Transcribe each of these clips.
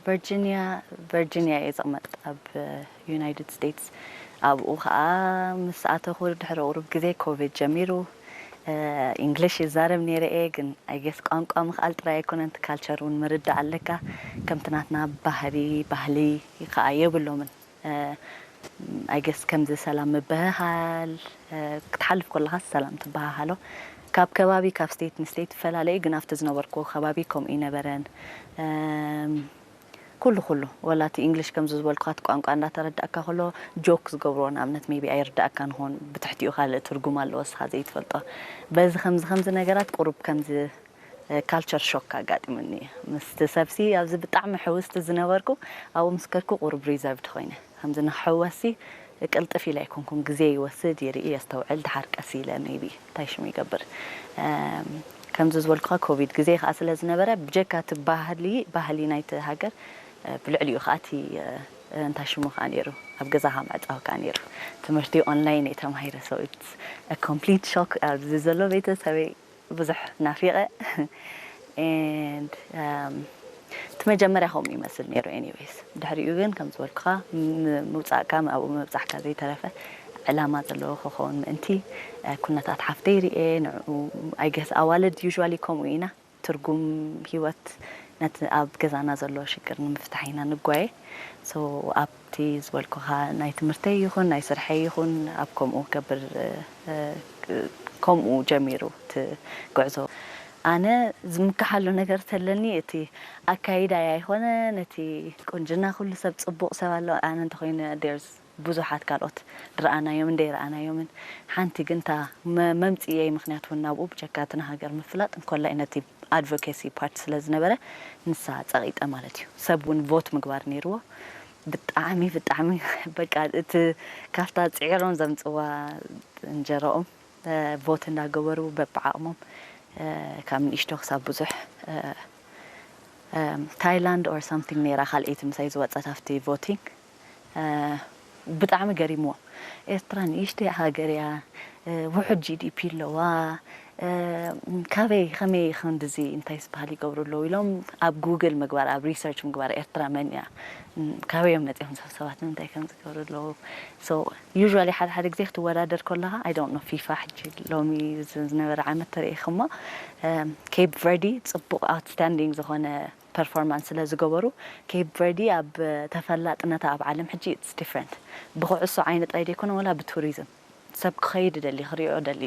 ቨርጂኒያ፣ ቨርጂኒያ እየ ዝቕመጥ ኣብ ዩናይትድ ስቴትስ። ኣብኡ ኸዓ ምስ ኣተኹ ድሕሪ ቁሩብ ግዜ ኮቪድ ጀሚሩ። ኢንግሊሽ ይዛረብ ነይረ እየ፣ ግን ኣይገስ ቋንቋ ምኽኣል ጥራይ ኣይኮነን፣ እቲ ካልቸር እውን ምርዳእ ኣለካ። ከምቲ ናትና ባህሪ፣ ባህሊ ኸዓ የብሎምን። ኣይገስ ከምዚ ሰላም ምብህሃል፣ ክትሓልፍ ከለኻ ሰላም ትበሃሃሎ። ካብ ከባቢ፣ ካብ ስቴት ንስቴት ይፈላለ እዩ፣ ግን ኣብቲ ዝነበርኩ ከባቢ ከምኡ ይነበረን። ኩሉ ኩሉ፣ ወላ እቲ ኢንግሊሽ ከምዚ ዝበልኩኻ እቲ ቋንቋ እንዳተረዳእካ ከሎ ጆክ ዝገብርዎ ንኣብነት ሜቢ ኣይርዳእካን ኾን፣ ብትሕቲኡ ካልእ ትርጉም ኣለዎ እስኻ ዘይትፈልጦ። በዚ ከምዚ ከምዚ ነገራት ቁሩብ ከምዚ ካልቸር ሾክ ኣጋጢሙኒ እዩ። ምስቲ ሰብሲ ኣብዚ ብጣዕሚ ሕውስቲ ዝነበርኩ ኣብኡ ምስ ከድኩ ቁሩብ ሪዘርቭድ ኮይነ። ከምዚ ንክሕወሲ ቅልጥፍ ኢለ ኣይኮንኩን፣ ግዜ ይወስድ፣ ይርኢ፣ የስተውዕል፣ ድሓር ቀስ ኢለ ሜቢ እንታይ ሽሙ ይገብር። ከምዚ ዝበልኩኻ ኮቪድ ግዜ ከዓ ስለ ዝነበረ ብጀካ እቲ ባህሊ፣ ባህሊ ናይቲ ሃገር ብልዕሊኡ ከዓ እቲ እንታይ ሽሙ ከዓ ነይሩ፣ ኣብ ገዛኻ ምዕፃው ከዓ ነይሩ። ትምህርቲ ኦንላይን እየ ተማሂረ። So it's a complete shock። ኣብዚ ዘሎ ቤተሰበይ ብዙሕ ናፊቐ። And እቲ መጀመርያ ከምኡ ይመስል ነይሩ። Anyways፣ ድሕሪኡ ግን ከም ዝበልኩኻ ምውፃእካ ኣብኡ ምብፃሕካ ዘይተረፈ ዕላማ ዘለዎ ክኸውን ምእንቲ ኩነታት ሓፍተይ ርኤ። ንዕኡ I guess ኣዋልድ usually ከምኡ ኢና። ትርጉም ህይወት ነቲ ኣብ ገዛና ዘሎ ሽግር ንምፍታሕ ኢና ንጓየ። So ኣብቲ ዝበልኩኻ ናይ ትምህርተይ ይኹን ናይ ስርሐይ ይኹን ኣብ ከምኡ ገብር ከምኡ ጀሚሩ እቲ ጉዕዞ። ኣነ ዝምክሓሉ ነገር ተለኒ እቲ ኣካይዳይ ኣይኮነ፣ ነቲ ቁንጅና ኩሉ ሰብ ጽቡቕ ሰብ ኣሎ፣ ኣነ እንተኾይነ there's ብዙሓት ካልኦት ድረኣናዮም እንደ ረኣናዮምን ሓንቲ ግን እታ መምፅእየይ ምክንያት እውን ናብኡ ብጀካ እቲ ንሃገር ምፍላጥ እንኮላይ ነቲ ኣድቮኬሲ ፓርት ስለ ዝነበረ ንሳ ፀቒጠ ማለት እዩ። ሰብ እውን ቮት ምግባር ነይርዎ። ብጣዕሚ ብጣዕሚ በቃ እቲ ካብታ ፅዒሮም ዘምፅዋ እንጀራኦም ቮት እንዳገበሩ በብዓቕሞም ካብ ንእሽቶ ክሳብ ብዙሕ ታይላንድ or something ነይራ ካልኣይቲ ምሳይ ዝወፀት ኣብቲ ቮቲንግ። ብጣዕሚ ገሪምዎም። ኤርትራ ንእሽተይ ሃገር እያ፣ ውሑድ ጂ ዲ ፒ ኣለዋ፣ ካበይ ከመይ ክንድዚ እንታይ ዝበሃል ይገብሩ ኣለዉ ኢሎም ኣብ ጉግል ምግባር ኣብ ሪሰርች ምግባር ኤርትራ መን እያ፣ ካበይ እዮም መፂኦም ሰብ ሰባት ንምንታይ ከም ዝገብሩ ኣለዉ። So usually ሓደ ሓደ ግዜ ክትወዳደር ከለኻ I don't know ፊፋ ሕጂ ሎሚ ዝነበረ ዓመት ተርኢ እሞ ኬፕ ቨርዲ ፅቡቕ ኣውትስታንዲንግ ዝኾነ ፐርፎርማንስ ስለ ዝገበሩ ኬፕ ቨርዲ ኣብ ተፈላጥነታ ኣብ ዓለም ሕጂ it's different። ብኩዕሶ ዓይኒ ጥራይ ዘይኮነ ወላ ብቱሪዝም ሰብ ክኸይድ ደሊ ክሪኦ ደሊ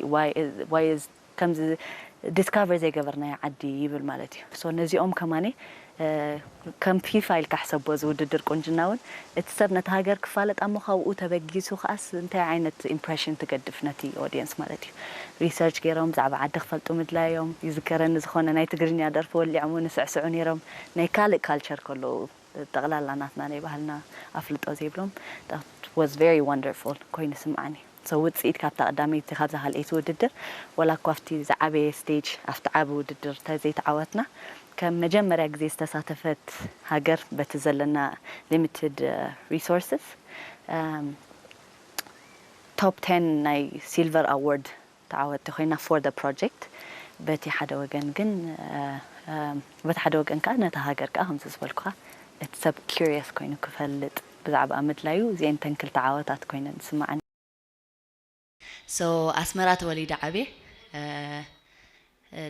why is ከምዚ ዲስካቨር ዘይገበርናዮ ዓዲ ይብል ማለት እዩ። So ነዚኦም ከማኒ ከም ፊፋ ኢልካ ሕሰቦ እዚ ውድድር ቁንጅና እውን እቲ ሰብ ነቲ ሃገር ክፋለጥ ኣሞ ካብኡ ተበጊሱ ከዓስ እንታይ ዓይነት ኢምፕሬሽን ትገድፍ ነቲ ኦዲየንስ ማለት እዩ። ሪሰርች ገይሮም ብዛዕባ ዓዲ ክፈልጡ ምድላዮም ይዝከረኒ። ዝኾነ ናይ ትግርኛ ደርፊ ወሊዖም እውን ይስዕስዑ ነይሮም። ናይ ካልእ ካልቸር ከለዉ ጠቕላላ ናትና ናይ ባህልና ኣፍልጦ ዘይብሎም was very wonderful ኮይኑ ስምዓኒ። So ውፅኢት ካብታ ቀዳመይቲ ካብዛ ካልኣይቲ ውድድር ወላ እኳ ኣብቲ ዝዓበየ ስቴጅ ኣብቲ ዓቢ ውድድር ተዘይተዓወትና ከም መጀመርያ ግዜ ዝተሳተፈት ሃገር በቲ ዘለና ሊሚትድ ሪሶርስስ ቶፕ ቴን ናይ ሲልቨር ኣዋርድ ተዓወቲ ኮይና for the project። በቲ ሓደ ወገን ግን በቲ ሓደ ወገን ከዓ ነታ ሃገር ከዓ ከምዚ ዝበልኩኻ እቲ ሰብ ኪሪየስ ኮይኑ ክፈልጥ ብዛዕባ ምድላዩ እዚአን ተን ክልተ ዓወታት ኮይነን ዝስምዓኒ። So ኣስመራ ተወሊደ ዓብየ።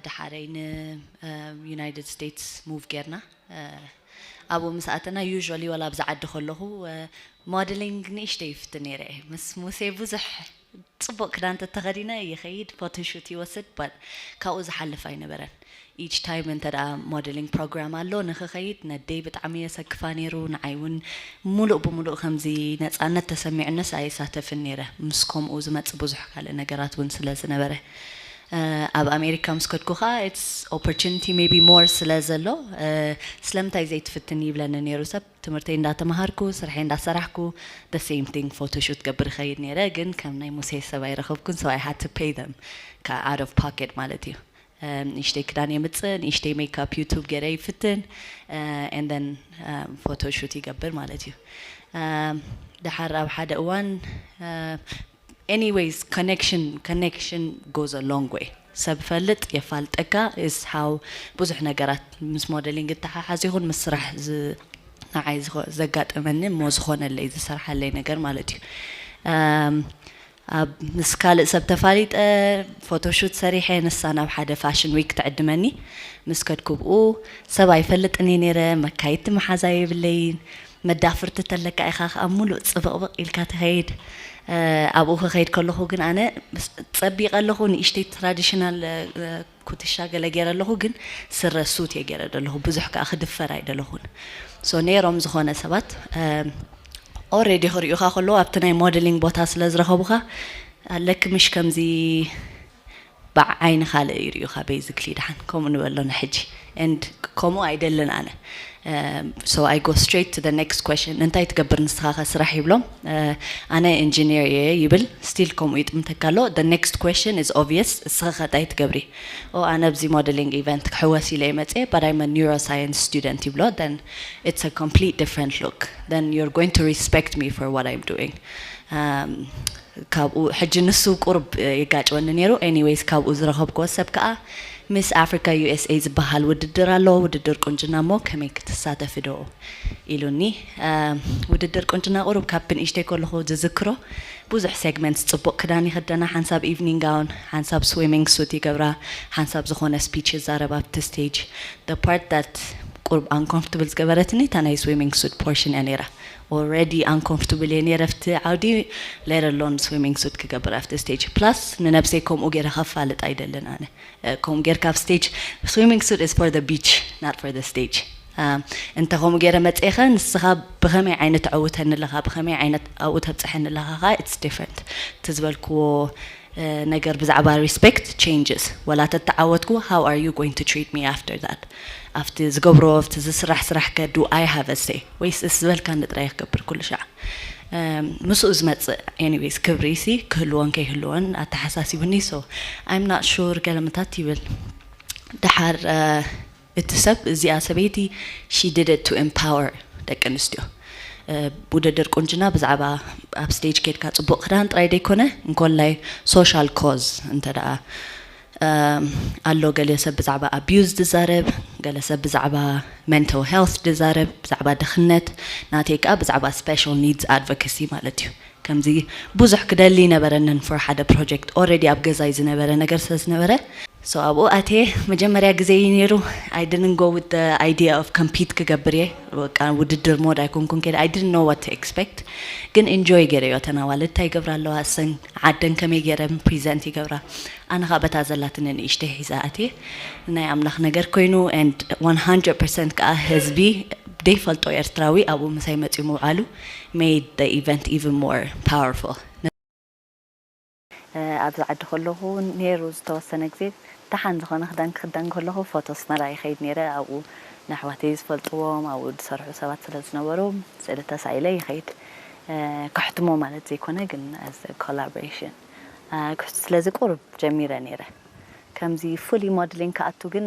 ድሓረይ ንዩናይትድ ስቴትስ ሙቭ ጌርና። ኣብኡ ምስ ኣተና ዩዥዋሊ ዋላ ኣብዚ ዓዲ ከለኹ ሞደሊንግ ንእሽተይ ይፍትን ነይረ እየ። ምስ ሙሴ ብዙሕ ፅቡቕ ክዳን ተተኸዲነ ይኸይድ ፎቶሹት ይወስድ but ካብኡ ዝሓልፍ ኣይነበረን። ኢች ታይም እንተ ደኣ ሞደሊንግ ፕሮግራም ኣሎ ንኽኸይድ ነደይ ብጣዕሚ የሰክፋ ነይሩ። ንዓይ እውን ሙሉእ ብሙሉእ ከምዚ ነፃነት ተሰሚዑነስ ኣይሳተፍን ነይረ ምስ ከምኡ ዝመፅእ ብዙሕ ካልእ ነገራት እውን ስለ ዝነበረ። ኣብ ኣሜሪካ ምስ ከድኩ ከዓ it's opportunity maybe more ስለ ዘሎ ስለምንታይ ዘይትፍትን ይብለኒ ነይሩ ሰብ። ትምህርተይ እንዳተማሃርኩ ስርሐይ እንዳሰራሕኩ the same thing ፎቶሹት ገብር ይኸይድ ነይረ። ግን ከም ናይ ሙሴ ሰብ ኣይረኸብኩን so I had to pay them out of pocket ማለት እዩ። ንእሽተይ ክዳን የምፅእ ንእሽተይ ሜካፕ ዩቱብ ገይረ ይፍትን and then ፎቶሹት ይገብር ማለት እዩ። ድሓር ኣብ ሓደ እዋን anyways connection connection goes a long way። ሰብ ፈልጥ የፋልጠካ is how ብዙሕ ነገራት ምስ ሞደሊንግ እተሓሓዝ ይኹን ምስ ስራሕ ዝ- ንዓይ ዝኸ- ዘጋጠመኒ እሞ ዝኾነለይ ዝሰርሓለይ ነገር ማለት እዩ። እም፣ ኣብ ምስ ካልእ ሰብ ተፋሊጠ ፎቶሹት ሰሪሐ ንሳ ናብ ሓደ ፋሽን ዊክ ትዕድመኒ ምስ ከድኩ ብኡ ሰብ ኣይፈልጥን እየ ነይረ። መካይድቲ መሓዛ የብለይን። መዳፍርቲ ተለካ ኢኻ ከዓ ሙሉእ ፅብቕብቕ ኢልካ ትኸይድ። ኣብኡ ክኸይድ ከለኹ ግን ኣነ ጸቢቐ ኣለኹ። ንእሽተይ ትራዲሽናል ኩትሻ ገለ ገይረ ኣለኹ፣ ግን ስረ ሱት እየ ገይረ ዘለኹ። ብዙሕ ከዓ ክድፈር ኣይደለኹን። ሶ ነይሮም ዝኾነ ሰባት ኦሬዲ ክሪኡኻ ከለዉ ኣብቲ ናይ ሞደሊንግ ቦታ ስለ ዝረኸቡኻ ኣለኪ ምሽ ከምዚ ብዓይኒ ካልእ ይርእዩኻ። ቤዚክሊ ደሓን ከምኡ ንበሎ ንሕጂ። And ከምኡ ኣይደልን ኣነ። So I go straight to the next question። እንታይ ትገብር ንስኻ ከ ስራሕ ይብሎም። ኣነ ኢንጂኒር እየ ይብል። ስቲል ከምኡ ይጥምተካ ኣሎ። The next question is obvious። እስኸ ከ እንታይ ትገብሪ? ኦ ኣነ ኣብዚ ሞደሊንግ ኢቨንት ክሕወስ ኢለ እየ መፅየ፣ but I'm a neuroscience student ይብሎ። Then it's a complete different look. Then you're going to respect me for what I'm doing. ካብኡ ሕጂ ንሱ ቁሩብ የጋጭወኒ ነይሩ። Anyways ካብኡ ዝረኸብክዎ ሰብ ከዓ ሚስ ኣፍሪካ ዩ ኤስ ኤ ዝበሃል ውድድር ኣሎ፣ ውድድር ቁንጅና እሞ ከመይ ክትሳተፊ ዶ ኢሉኒ። ውድድር ቁንጅና ቁሩብ ካብ ብንእሽተይ ከለኹ ዝዝክሮ ብዙሕ ሴግመንት ፅቡቕ ክዳን ይኽደና፣ ሓንሳብ ኢቭኒንግ ጋውን፣ ሓንሳብ ስዊሚንግ ሱት ይገብራ፣ ሓንሳብ ዝኾነ ስፒች ይዛረብ ኣብቲ ስቴጅ። The part that ቁሩብ ኣንኮምፎርታብል ዝገበረትኒ እታ ናይ ስዊሚንግ ሱት ፖርሽን እያ ነይራ። ኦረዲ ኣንኮምፎርታብል እየ ነይረ ኣብቲ ዓውዲ፣ ሌተር ኣሎን ስዊሚንግ ሱት ክገብር ኣብቲ ስቴጅ። ፕላስ ንነብሰይ ከምኡ ገይረ ከፋልጥ ኣይደልን ኣነ። ከምኡ ጌርካ ኣብ ስቴጅ፣ swimming suit is for the beach, not for the stage። እንተ ከምኡ ገይረ መፅኤኸ ንስኻ ብኸመይ ዓይነት ተዕውተኒ ኣለኻ፣ ብኸመይ ዓይነት ኣብኡ ተብፅሐኒ ኣለኻ ከዓ it's different። እቲ ዝበልክዎ ነገር ብዛዕባ ሪስፔክት ቼንጅስ። ወላ ተተዓወትኩ how are you going to treat me after that? ኣብቲ ዝገብሮ ኣብቲ ዝስራሕ ስራሕ ከ do I have a say ወይስ እስ ዝበልካኒ ጥራይ ክገብር ኩሉ ሻዕ? ምስኡ ዝመፅእ ኤኒዌይስ ክብሪ ሲ ክህልዎን ከይህልዎን ኣተሓሳሲቡኒ። So I'm not sure ገለመታት ይብል። ደሓር እቲ ሰብ እዚኣ ሰበይቲ she did it to empower ደቂ ኣንስትዮ። ውድድር ቁንጅና ብዛዕባ ኣብ ስቴጅ ኬድካ ፅቡቕ ክዳን ጥራይ ደይኮነ እንኮላይ ሶሻል ኮዝ እንተ ደኣ ኣሎ። ገለ ሰብ ብዛዕባ ኣቢዩዝ ዝዛረብ፣ ገለ ሰብ ብዛዕባ ሜንታል ሄልት ዝዛረብ፣ ብዛዕባ ድኽነት። ናተይ ከዓ ብዛዕባ ስፔሻል ኒድስ ኣድቮካሲ ማለት እዩ። ከምዚ ብዙሕ ክደሊ ነበረንን for ሓደ ፕሮጀክት ኦረዲ ኣብ ገዛይ ዝነበረ ነገር ስለ ዝነበረ። So ኣብኡ ኣትየ መጀመርያ ግዜ እዩ ነይሩ። I didn't go with the idea of compete ክገብር እየ፣ በቃ ውድድር ሞድ ኣይኮንኩን ከይደ። I didn't know what to expect። ግን ኢንጆይ ገይረዮ። ተን ኣዋልድ እንታይ ይገብራ ኣለዋ፣ እሰን ዓደን ከመይ ገይረን ፕሪዘንት ይገብራ። ኣነ ከዓ በታ ዘላትኒ ንእሽተይ ሒዘ ኣትየ። ናይ ኣምላኽ ነገር ኮይኑ and one hundred percent ከዓ ህዝቢ ዘይፈልጦ ኤርትራዊ ኣብኡ ምሳይ መፅዩ ምውዓሉ made the event even more powerful። ኣብዚ ዓዲ ከለኹ ነይሩ ዝተወሰነ ግዜ ደሓን ዝኾነ ክዳን ክኽደን ከለኹ ፎቶ ኣስመራ ይኸይድ ነይረ። ኣብኡ ንኣሕዋተይ ዝፈልጥዎም ኣብኡ ዝሰርሑ ሰባት ስለ ዝነበሩ ስእሊ ተሳኢለ ይኸይድ። ከሕትሞ ማለት ዘይኮነ ግን as a collaboration ክሕቱ ስለዚ ቁሩብ ጀሚረ ነይረ። ከምዚ ፉሊ ሞድሊንግ ክኣቱ ግን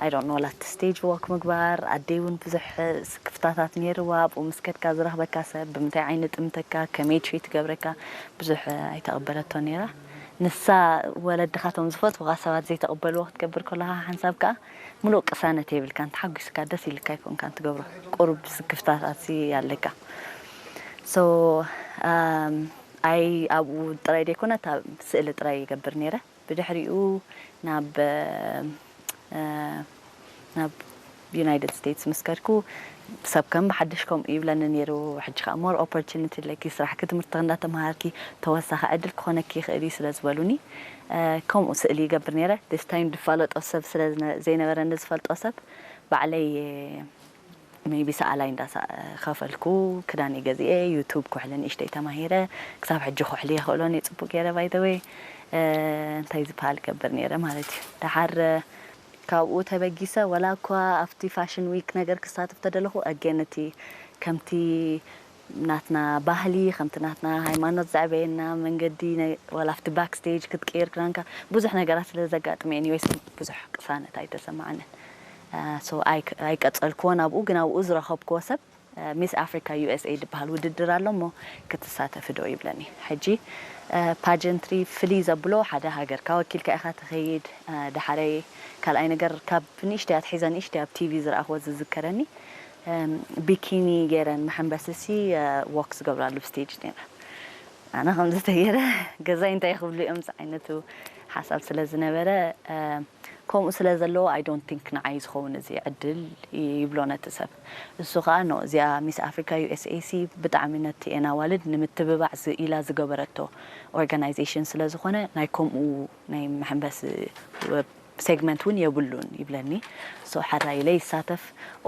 I don't know ላት ስቴጅ ዎክ ምግባር ኣደይ እውን ብዙሕ ስክፍታታት ነይርዋ። ኣብኡ ምስ ከድካ ዝረኽበካ ሰብ ብምንታይ ዓይኒ ጥምተካ ከመይ ትሪት ገብረካ ብዙሕ ኣይተቐበለቶ ነይራ። ንሳ ወለድኻቶም ዝፈትውኻ ሰባት ዘይተቐበልዎ ክትገብር ከለኻ ሓንሳብ ከዓ ምሉእ ቅሳነት የብልካን። ተሓጒስካ ደስ ኢልካ ኣይኮንካን ትገብሮ። ቁሩብ ስክፍታታት ሲ ኣለካ። So ኣይ ኣብኡ ጥራይ ደይኮነ እታ ስእሊ ጥራይ ይገብር ነይረ። ብድሕሪኡ ናብ ናብ ዩናይትድ ስቴትስ ምስ ከድኩ ሰብ ከም ብሓድሽ ከምኡ ይብለኒ ነይሩ። ሕጂ ከዓ ሞር ኦፖርቹኒቲ ኣለኪ፣ ስራሕኪ ትምህርትኺ እንዳተምሃርኪ ተወሳኺ ዕድል ክኾነኪ ይኽእል እዩ ስለ ዝበሉኒ ከምኡ ስእሊ ይገብር ነይረ። ዲስ ታይም ዝፋለጦ ሰብ ስለ ዘይነበረኒ ዝፈልጦ ሰብ ባዕለይ ሜይቢ ሰኣላይ እንዳከፈልኩ ክዳን ገዚኤ ዩቱብ ኩሕሊ ንእሽተይ ተማሂረ ክሳብ ሕጂ ኩሕሊ የኽእሎን እየ ፅቡቅ ገይረ ባይተወይ እንታይ ዝበሃል ገብር ነይረ ማለት እዩ። ደሓር ካብኡ ተበጊሰ ወላ እኳ ኣብቲ ፋሽን ዊክ ነገር ክሳተፍ ተደለኹ ኣጌን እቲ ከምቲ ናትና ባህሊ ከምቲ ናትና ሃይማኖት ዘዕበየና መንገዲ ወላ ኣብቲ ባክስቴጅ ክትቅይር ክዳንካ ብዙሕ ነገራት ስለ ዘጋጥመ ኒወይስ ብዙሕ ቅሳነት ኣይተሰማዓንን። ኣይቀጸልክዎን ኣብኡ ግን ኣብኡ ዝረኸብክዎ ሰብ ሚስ ኣፍሪካ ዩ ኤስ ኤ ዝበሃል ውድድር ኣሎ እሞ ክትሳተፊ ዶ ይብለኒ። ሕጂ ፓጀንትሪ ፍልይ ዘብሎ ሓደ ሃገርካ ወኪልካ ኢኻ ትኸይድ። ደሓረይ ካልኣይ ነገር ካብ ንእሽተይ ኣትሒዘ ንእሽተይ ኣብ ቲቪ ዝረኣኽዎ ዝዝከረኒ ቢኪኒ ገይረን መሐንበስሲ ዎክ ዝገብራሉ ስቴጅ ነይረ። ኣነ ከምዚ ተገይረ ገዛይ እንታይ ክብሉ እዮም ዝዓይነቱ ሓሳብ ስለ ዝነበረ ከምኡ ስለ ዘለዎ I don't think ንዓይ ዝኸውን እዚ ዕድል ይብሎ ነቲ ሰብ። እሱ ከዓ ኖ እዚኣ ሚስ ኣፍሪካ ዩ ኤስ ኤ ሲ ብጣዕሚ ነቲ ኤን ኣዋልድ ንምትብባዕ ኢላ ዝገበረቶ ኦርጋናይዜሽን ስለ ዝኾነ ናይ ከምኡ ናይ መሐንበሲ ሴግመንት እውን የብሉን ይብለኒ። ሶ ሓራይ ኢለ ይሳተፍ።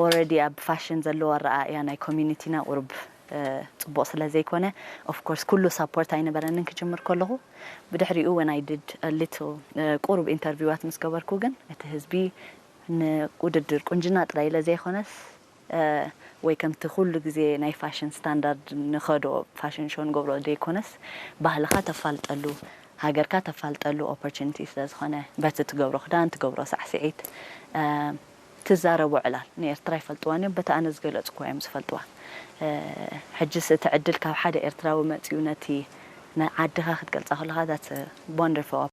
ኦረዲ ኣብ ፋሽን ዘለዎ ኣረኣእያ ናይ ኮሚኒቲና ቁሩብ ፅቡቕ ስለ ዘይኮነ ኦፍኮርስ ኩሉ ሳፖርት ኣይነበረንን ክጅምር ከለኹ። ብድሕሪኡ when I did little ቁሩብ ኢንተርቪዋት ምስ ገበርኩ ግን እቲ ህዝቢ ንውድድር ቁንጅና ጥራይ ኢለ ዘይኮነስ ወይ ከምቲ ኩሉ ግዜ ናይ ፋሽን ስታንዳርድ ንኸዶ ፋሽን ሾው ንገብሮ ዘይኮነስ ባህልኻ ተፋልጠሉ ሃገርካ ተፋልጠሉ ኦፖርቹኒቲ ስለ ዝኾነ በቲ ትገብሮ ክዳን ትገብሮ ሳዕስዒት ትዛረቦ ዕላል ንኤርትራ ይፈልጥዋን እዮም በቲ ኣነ ዝገለፅኩዋ እዮም ዝፈልጥዋ። ሕጅስ እቲ ዕድል ካብ ሓደ ኤርትራዊ መፅኡ ነቲ ንዓድኻ ክትገልፃ ከለኻ that's wonderful